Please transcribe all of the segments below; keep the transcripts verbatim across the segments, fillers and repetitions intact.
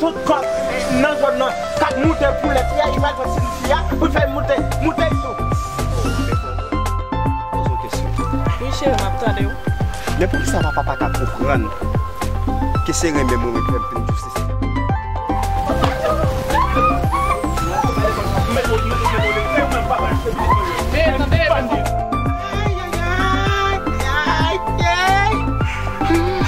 Tout kòb nan zòn nan k ap moute pou lè fi a, li pral pran seri fi a pou l fè moute, moute l tou. Poze yon kesyon. Wi, cheri, m ap tande w. Men poukisa papa pa ka konprann ke se renmen mwen, mwen, mwen, mwen, mwen, Ay, ay, ay, ay, ay. Hmm.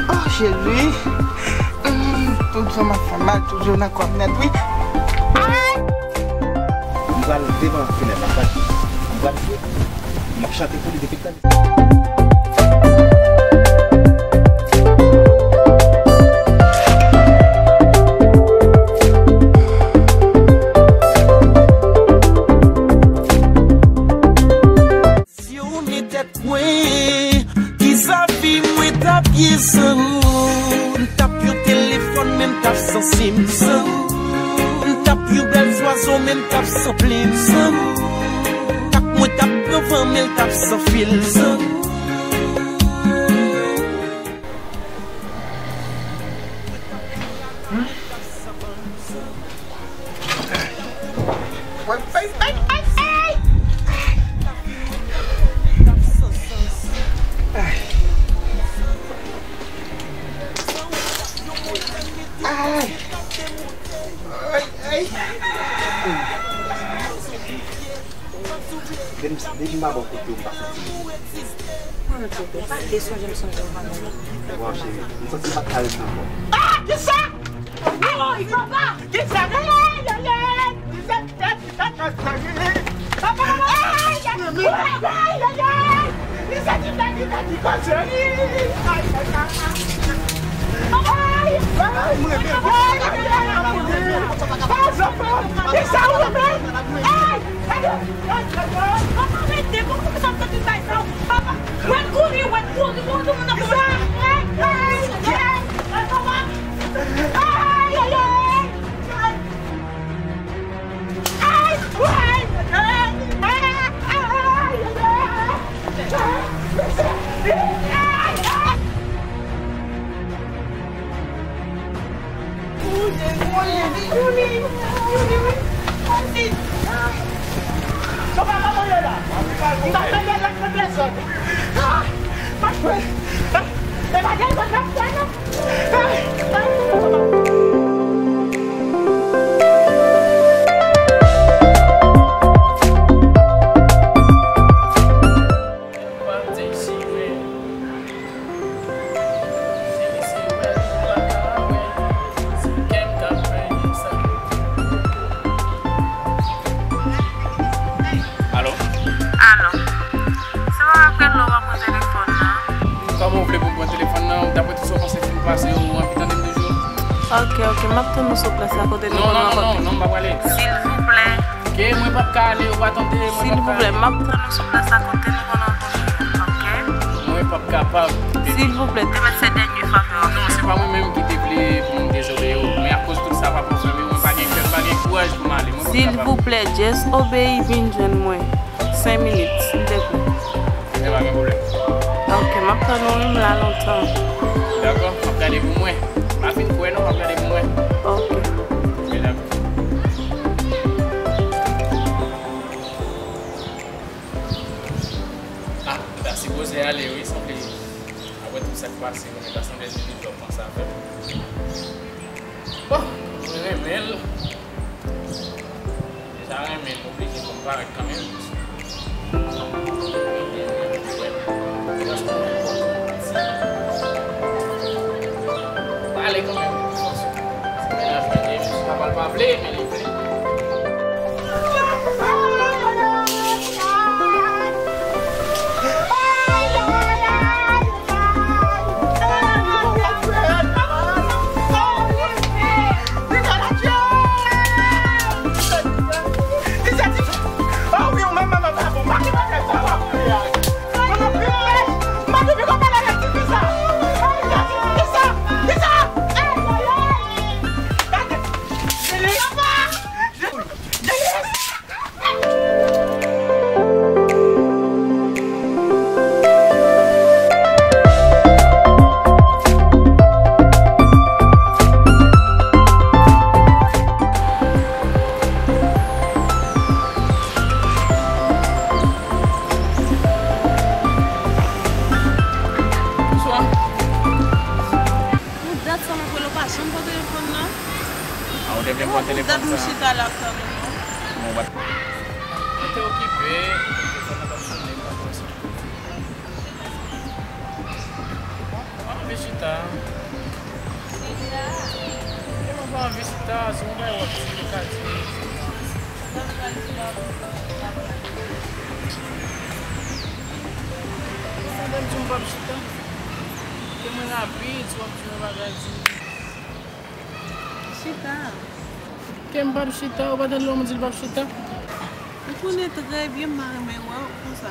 Oh, Jezi. Hmm, tout sa m ap fè mal toujou nan kò m nèt, wi. Ay! M pral devan fenèt la, m pral, m pral jwe, m ap chante pou li depi talè. Si w men tèt mwen, kisa fi mwen t ap ye san ou? M t ap yon telefòn, men m t ap san sim san ou. M t ap yon bèl zwazo, men m t ap san plim san ou. Kap mwen t ap pran van, men l t ap san fil san ou. Depi, depi m pa bò kote w, m pa santi m byen. Mwen, tonton, pa kesyon, jan m sonje w, papa. Waw, cheri, m santi m pa t ka rete ankò. Ah, kisa? Ay, papa! Kisa? Ay, ay, ay! Kisa? Papa, papa! Ay, ay, ay! Ay, ay, ay! Kisa ki fè, kisa ki koze? Ay, ay, ay! Ay! Ay, mwen renmen. Ay, ay, ay, ay, mwen renmen. Papa, zanfan, kisa ou renmen? Ay! Papa, rete, kòman w fè sa, w fè tout bagay sa? Papa, wèt kouri, wèt kouri, kouri, kouri, kouri. Ay, ay, ay, papa. Ay, ay, ay. Ay, ay, ay, ay, ay. Alo? Alo. Se pa m ap rele w, w ap pran telefòn nan. Kòman w vle pou m pran telefòn nan? Daprè tout sa w panse fin pase, w anvi tande m toujou? Ok, ok, m ap tann ou sou plas la kote nou konn rankontre. Non, non, non, non, non, m pa prale. Silvouplè. Ke mwen p ap ka ale, ou pa tande, mwen p ap ka ale. Silvouplè, m ap tann ou sou plas la kote nou konn rankontre, ok? Mwen p ap kapab. Silvouplè, te mèt fè dènye favè w. Non, se pa mwen menm ki te vle pou m dezobeyi w. Men akoz tout sa pa pran fanmi, mwen pa gen kè, m pa gen kouraj pou m ale. Mwen p ap kapab. Silvouplè, just obeyi, vin jwenn mwen. Senk minit, silvouplè. E pa gen pwoblèm. Ok, m ap tann ou, wi, m la lontan. Dakò, m ap gade pou mwen. M pa fin kwè non, m ap gade pou mwen. Ok. Ok, dakò. Ah, m ta sipoze ale, wi, sanble. Apre tout sa k pase, mwen ta sanble se te djòb panse avè m. Bon, mwen renmen l. Deja renmen l, m oblije pou m parèt kanmenm. Pale kanmenm, de tout fason. Se mennaj mwen li ye, menm si papa l pa vle, men li vle. Telefòn sa. Mwen te okipe, telefòn nan pa t sonnen, m pa t wè sa. Mwen anvi chita. Chita? E mwen pa anvi chita, se yon bagay w ap di, ou ka di. Ou konprann si m p ap chita? Ke mwen rapid, si w ap di yon bagay, di m. Chita. Ke m p ap chita, ou pa tande lè yon moun di l p ap chita? Ou konnen trè byen m pa renmen wè w konsa.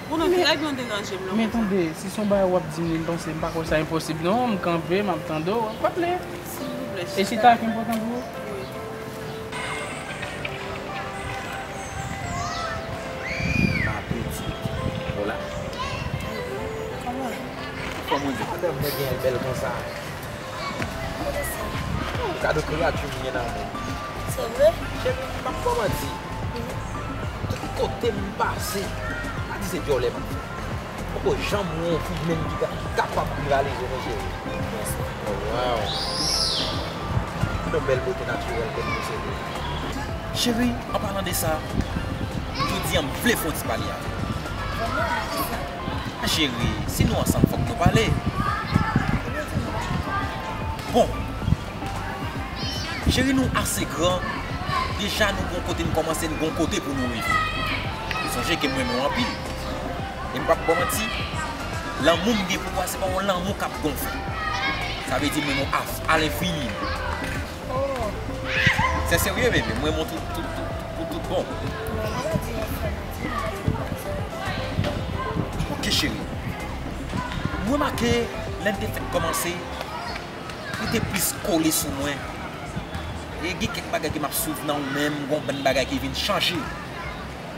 Ou konnen trè byen w deranje m lè w konsa. Men tande, si se yon bagay w ap di m li, m panse m pa kwè sa enposib non, m kanpe, m ap tande w, w ap pale. Silvouplè, chita. E chita ki enpòtan pou ou? Wi. Ma petite. Hola. Kòman? Kòman w di? Madanm mwen gen bèl konsa. Kote sa? Oh, gade kreyati m gen nan men. Se vre? Cheri, m p ap ba w manti. Tout kote m pase, pa di se djòlè m ap fè. Poko janm wè yon fi menm ki ka, ki kapab rivalize non, cheri. Oh, wow. Yon bèl bote natirèl ke m posede. Cheri, an palan de sa, jodi a m vle fè yon ti pale avè w. Vrèman? Cheri, si nou ansanm, fòk nou pale. Bon, cheri, nou ase gran. Deja, nou gon kote n kòmanse, n gon kote pou nou rive. Ou sonje ke m renmen w anpil. E m p ap ba w manti, lanmou m gen pou ou a, se pa yon lanmou k ap gonfle. Sa vle di m renmen w a, a lenfini. Oh. Se serye, bebe, m renmen w tout, tout, tout, pou tout bon. Non, pa di yon fè manti, non, pa di yon fè manti. Ok, cheri. M remake, lè n te fèk kòmanse, ou te plis kole sou mwen. E gen kèk bagay ke m ap swiv nan ou menm, gon bann bagay ki vin chanje. M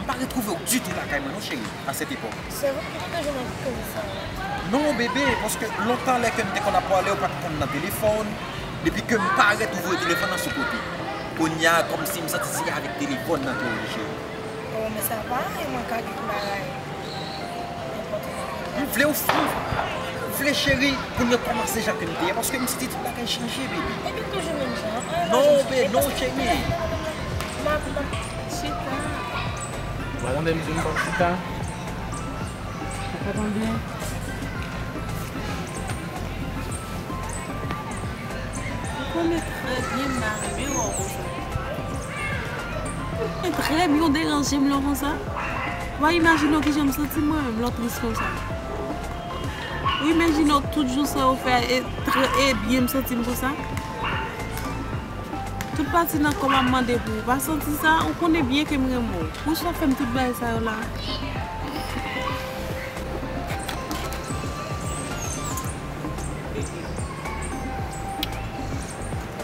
pa retwouve w ditou lakay mwen non, cheri, a sèt epòk. Se vre, ki kote w jwenn koze sa a? Non, bebe, paske lontan lè ke m te konn ap pale, ou pa t konn nan telefòn. Depi ke m parèt, ou voye telefòn nan sou kote. Kounye a, kòmsi m santi se avèk telefòn nan ke w ye, cheri. Oh, men sa va, e mwen ka gen bagay. M vle w, m vle cheri pou nou kòmanse jan ke m te ye, paske m santi tout bagay chanje, baby. Epi toujou menm jan, an? Non, be, non, cheri. M ap, m ap chita. Ou pa tande m di m p ap chita? Ou pa tande? Ou konnen trè byen m pa renmen wè w konsa. Ou konnen trè byen w deranje m lè w konsa. Ou pa imajine w kijan m santi m mwen menm lè w tris konsa. Ou imajine w tout jou sa yo fè e trè, e byen m santi m konsa. Tout pati nan kò m ap mande pou ou. Pa santi sa, ou konnen byen ke m renmen w. Poukisa w fè m tout bagay sa yo la?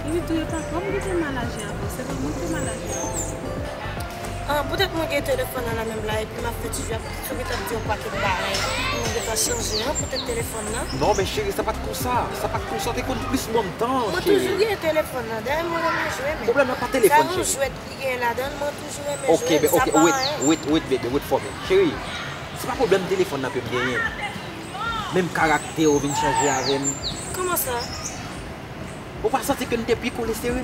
Epi tou, e pa kòm ki te mal aji avè w, se pa mwen ki te mal aji avè w. Ah, poutèt mwen gen telefòn nan nan men m la, epi m ap fè ti jwèt, sou ki t ap di yon pakèt bagay. Mwen gentan chanje, an, poutèt telefòn nan. Non, men cheri, sa pa t konsa. Sa pa t konsa, w te konn plis ban m tan, cheri. Mwen toujou gen telefòn nan, dèyè mwen renmen jwe, men. Pwoblèm nan pa telefòn, cheri. Sa yon jwèt ki gen ladan l, mwen toujou renmen jwe l, sa pa anyen. Ok, be, ok, wait, wait, wait, baby, wait for me. Cheri, se pa pwoblèm telefòn nan ke m genyen. Menm karaktè w vin chanje avè m. Kòman sa? Ou pa santi ke n te pi kole sere?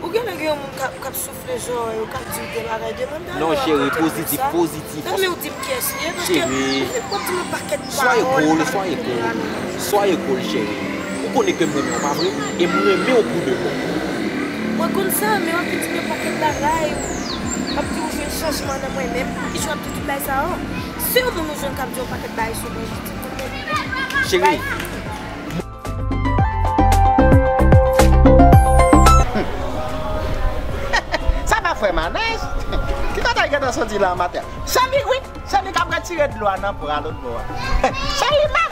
Ou genlè gen yon moun k ap, k ap soufle zòrèy ou, k ap di w de bagay de mwen, m ta renmen w ap trete m konsa. Non, cheri, pozitif, pozitif. Nan men w di m kiyès li ye, paske ou vin pran di m yon pakèt pawòl, pale de mwen. Soyez cool, cheri. Ou konnen ke m renmen w, pa vre? E m renmen w pou de bon. Mwen konn sa, men w ap vin di m yon pakèt bagay, w ap di w jwenn chanjman nan mwen menm. Poukisa w ap di tout bagay sa yo? Se yon moun ou jwenn k ap di yon pakèt bagay sou mwen, jodi. Cheri. Sa pa frè Manèj? Ki kote l gentan soti la maten? Se li wi, se li k ap retire dlo a nan pwa lòt bò a. Se li menm.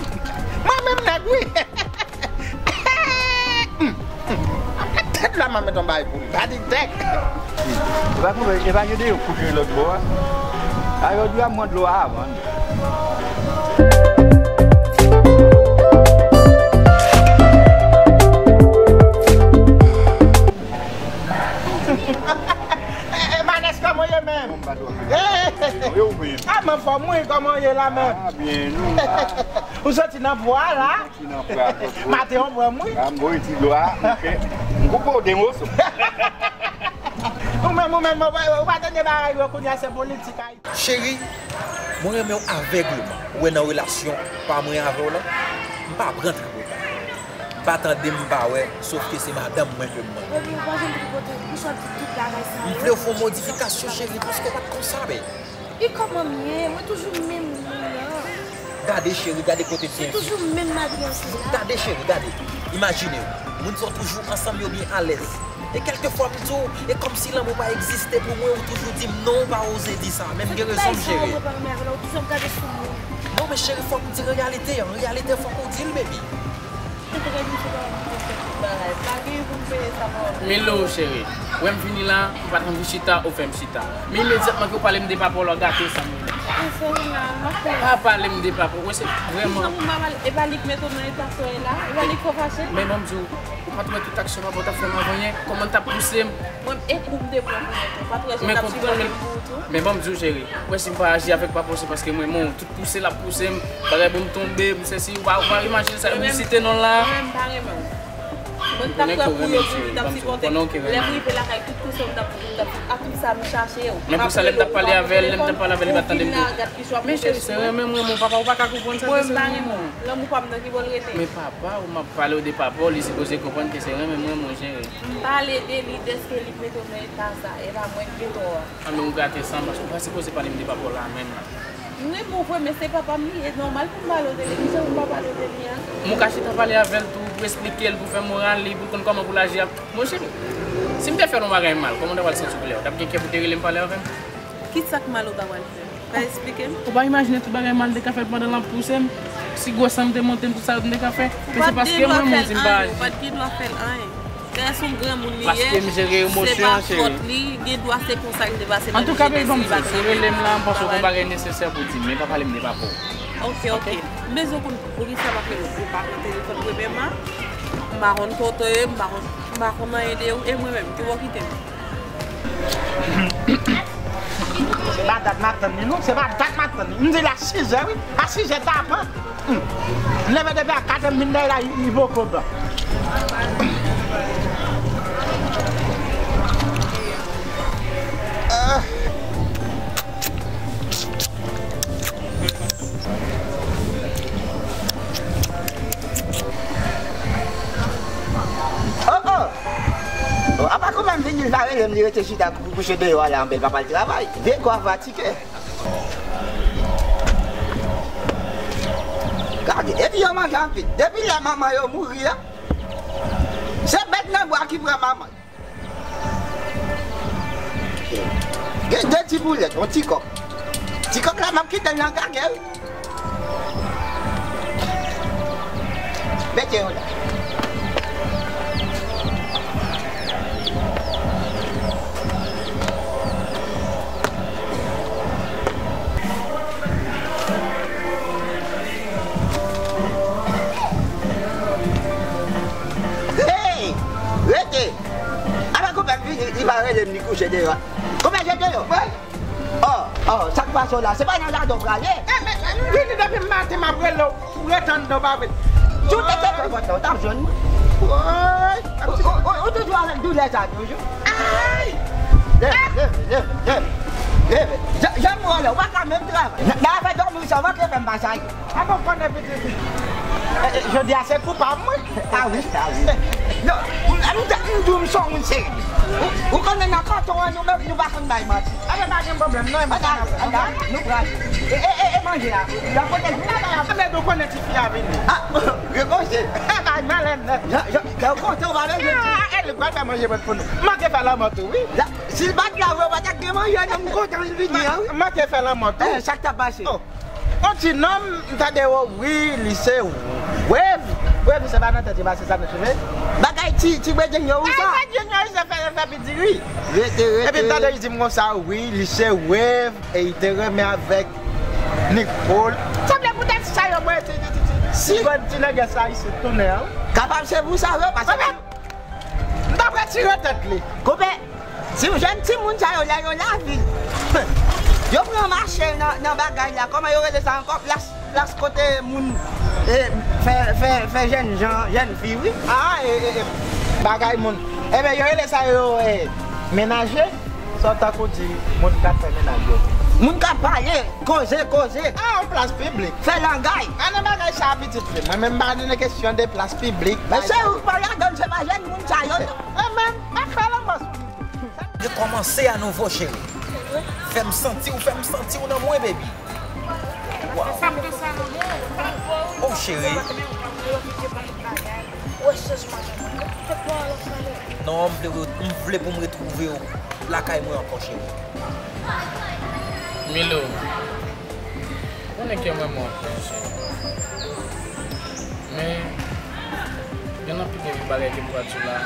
Mwen menm nèg wi. Tèt la m ap met yon bagay pou li. Badi tèk. E pa konprann, e pa gen de yo koute lòt bò a. A yo di a mwen dlo a avan. E, e, Manès, kòman w ye menm? A, m anfòm wi, kòman Mwen ye la menm. Ah, byen, nou la. Ou soti nan bwa la. Soti nan bwa, soti. Maten, yon bwa, mwen. Ah, m voye ti dlo a, ok. M koupe w de moso. Ou menm, ou menm, ou pa, ou pa tande bagay yo kounye a, se politik Ayiti. Cheri, mwen renmen w avègleman. Ou wè nan relasyon pa mwen avè w lan, m pa pran tripotay. M pa tande, m pa wè, sof ke se madanm mwen ke m renmen. Baby, ou pa janm tripote, poukisa w di tout bagay sa yo? M vle w fè yon modifikasyon, cheri, paske w pa t konsa, baby. E kòman m ye? Mwen toujou menm moun nan. Gade, cheri, gade kote m te. Se toujou menm magriyaj la. Gade, cheri, gade. Imajine w, moun sa w toujou ansanm yo byen alèz. E kèlkefwa m di w, e kòmsi lanmou pa egziste pou mwen, ou toujou di m non, ou pa oze di sa. Men m gen rezon m, cheri. Mwen pa renmen avè w, ou toujou ap gade sou moun. Non, men cheri, fòk m di reyalite an. Reyalite, fòk ou di l, baby. Milo, cheri. Wè m vini la, ou pa t anvi chita, ou fè m chita. Men imedyatman ke w pale m de papa w la, w gate sa m. Pa pale m de papa w, wè se vrèman. E pa li k mete w nan eta sa w ye la, e pa li k fè w fache. Men ban m di w, ou pa t wè tout aksyon papa w t ap fè m avan yè, kòman l t ap pouse m. Mwen, e kou m te pran pou mwen tou, ou pa t wè jan m t ap sipòte m pou ou tou. Men ban m di w, cheri, wè si m pa aji avèk papa w, se paske mwen, mwen, tout pouse l ap pouse m, bagay pou m tonbe, m sesi, ou pa, ou pa imajine sa, m site non l la. Mwen menm, m pa renmen w. Mwen t ap prè pou yo, pou yo t ap sipòte. Lè m rive lakay, tout konsèy m t ap, m t ap, a tout sa, m chache w. Men pou sa, lè m t ap pale avè l, lè m t ap pale avè l, li pa t tande m tou. Men cheri, se renmen m renmen w, papa w pa ka konprann sa, se renmen m. Lanmou pa m nan, ki bò l rete? Men papa w, m ap pale w de papa w, li sipoze konprann ke se renmen m renmen w, cheri. M pale de li, dèske li mete w nan eta sa, e pa mwen ki gen tò a. Anben ou gate san, paske ou pa sipoze pale m de papa w la menm la. M renmen w vre, men se papa m li ye, e nòmal pou m pale w de li. Kijan pou m pa pale w de li a? M ou ka chita pale avè l tou, pou eksplike l, pou fè moral li, pou l konn kòman pou l aji ak. Monchè, si m te fè l yon bagay mal, kòman w ta pral santi w pou lè a? Ou t ap gen kè pou te rele m pale avè m? Kisa k mal ou ta pral fè? Ou ka eksplike m? Ou pa imajine tout bagay mal m te ka fè l pandan l ap pouse m, ti gwosè m te monte m, tout sa yo m te ka fè. Men se paske mwen menm si m pa aji. Ou pa t gen dwa fè l anyen. Tè se yon granmoun li ye. Paske m jere emosyon an, cheri. Se pa fòt li, gen dwa se konsa li te pase nan jenès li, li pa t renmen. Antouka, baby, ban m di w, si w rele m la, m panse w gon bagay nesesè pou di m, men pa pale m de papa w. Ok, ok. M bezwen konn poukisa m ap rele w, ou pa pran telefòn premyèman, m pa konn kote w ye, m pa konn, m pa konn anyen de ou, e mwen menm, ki bò w kite m? Se pa dat m ap tann li, non, se pa dat m ap tann li. M di l a sizè, wi, a sizè tapan. Hmm. M leve depi a katè, m vin dèyè la, li, li poko blan. Ah. Oh, oh! Oh, apa kouman m vini, l pa rele m, li rete chita kou-, kouche deyò a la, anben l pa pral travay. Vye gwa fatige. Gade, epi yo manje anpil. Depi lè manman yo mouri a, se bèt nan bwa ki pran manman. Gen de ti poulèt, yon ti kòk. Ti kòk la, m ap kite l nan gagè, wi. Mete yo la. Hey! Rete! Apa konpè m vini, li pa rele m, li kouche deyò. Konpè, jete yo. Oh, oh, sa k pase w la? Se pa nan jaden w prale? Eh, men, m vini depi maten, m ap rele w. Ou rete anndan, w pa vin. Si w te kenbe pòt la, w t ap jwenn mwen. Woy! Ou, ou, ou, ou toujou avèk doulè sa toujou? Ay! Leve, leve, leve, leve, leve. Jan, jan m wè w la, ou pa ka menm travay. Nan, nan afè dòmi sa, w manke fè m pa sa. Apa w konnen pitit li? Eh, eh, jodi a se kou pa mwen. Ah wi, ah wi. Non, m, m, m di w m se yon moun serye. Ou, ou konnen nan kanton an nou menm, nou pa konn bay manti. Anben pa gen pwoblèm, non, e mwen ka nan fè. Ann al, nou pral. E, e, e, e manje a. L ap pote l vin la, la. Anben nou konnen tifi a vini. Ah, reponse. Bay malè nèt. Jan, jan, jan w konte, w pa bezwen di. Ah, e li pral fè manje mwen pou nou. M manke fè lanmò tou, wi. La, si l pa t la, w pa t ap gen manje, non, m kontan l vini an, wi. M manke fè lanmò tou. Eh, sa k t ap pase? Oh. On ti nonm, m tande yo, wi, li se Wave. Wave, se pa nan tèt li pase sa nan cheve. Bagay ti, ti bredjenn yo, wi, sa. Ay, bredjenn yo, wi, se fè, fè piti, wi. Rete, rete. Epi m tande li di m konsa, wi, li se Wave, e li te renmen avèk Nicole. Sanble poutèt sa yo, mwen, ti, ti, ti, ti, si ti nègès la, li se tonnè, wi. Kapab se pou sa, wi, pase. M t ap retire tèt li. Konpè, ti jèn timoun sa yo, lè yo lavil. Yo pran mache nan, nan bagay la, kòman yo rele sa ankò? Plas, plas kote moun, e, fè, fè, fè jèn jan, jèn fi, wi. Ah, e, e, e, bagay moun. Enben, yo rele sa yo, e, menaje. Sa w tankou di moun k ap fè mennaj yo. Moun k ap pale, koze, koze. Ah, yon plas piblik. Fè langay. Ah, nan bagay sa, pitit fi. Mwen menm, m pa nan kesyon de plas piblik. Mesye, ou pa ladan, se pa jèn moun sa yo, non. E menm, m ap fè lanmò sou li. Rekòmanse a nouvo, cheri. Fè m santi w, fè m santi w nan mwen, baby. Waw. Oh, cheri. Non, m vle, m vle pou m retwouve w lakay mwen ankò, cheri. Milo, konnen ke m renmen w anpil, cheri. Men, gen anpil de bagay ke m pral di w la.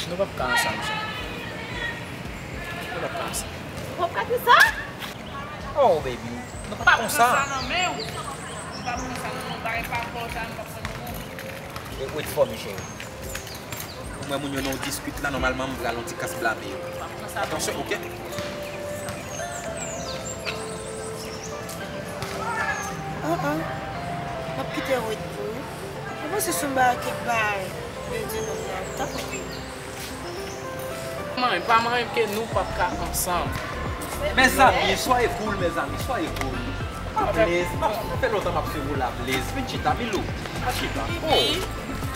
Nou p ap ka ansanm, cheri. Nou p ap ka ansanm. Ou p ap ka fè sa? Oh, baby. Nou p ap konsa. M p ap konsa nan men w. M p ap konsa nan men w. Bagay pa fò sa, m p ap konsa nan men w. E, wait for me, cheri. Ou wè moun yo nan yon dispit la, nòmalman, m pral yon ti kas blame yo. M p ap konsa. Atansyon, oke? Ah, ah. M ap kite w ret pou ou. Ou panse se yon bagay ki bay, yo di nonm nan, tanpri. Manyen, pa manyen ke nou p ap ka ansanm. Mezanmi, soyez cool, mezanmi, soyez cool. Pa Blaze, m ap, sa fè lontan m ap swiv ou la, Blaze. Vin chita, Milo. Pa chita. Oh.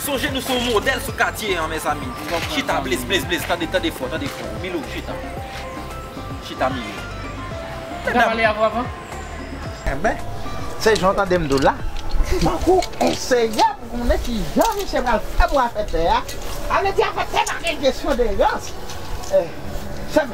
Sonje nou se yon modèl sou katye an, mezanmi. Chita, Blaze, Blaze, Blaze, tande, tande fò, tande fò. Milo, chita. Chita, Milo. Ou t ap pale avè w avan? Enben, se jan w tande m di w la. Fòk ou eseye pou konnen kijan misye pral fè pou afè tè a. Sa vle di afè tè pa gen kesyon de rans. Eh, se,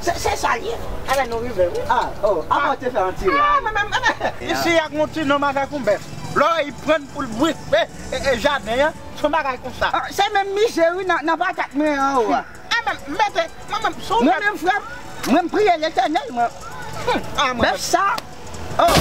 se, se sa l ye. Enben, nou rive, wi. Ah, oh, apa w te fè yon ti ray? Ah, men, men, men, men, isi a gen yon ti nonm avèk yon bèf. Lè w wè li pran pou l bwife, e, e, jaden an, se yon bagay konsa. Ah, se menm misye, wi, nan, nan patat mwen anwo a. Ah, men, mete, mwen menm, sou mwen menm, frè m, mwen m priye Letènèl, mwen. Hmm, ah, mwen menm. Bèf sa, oh,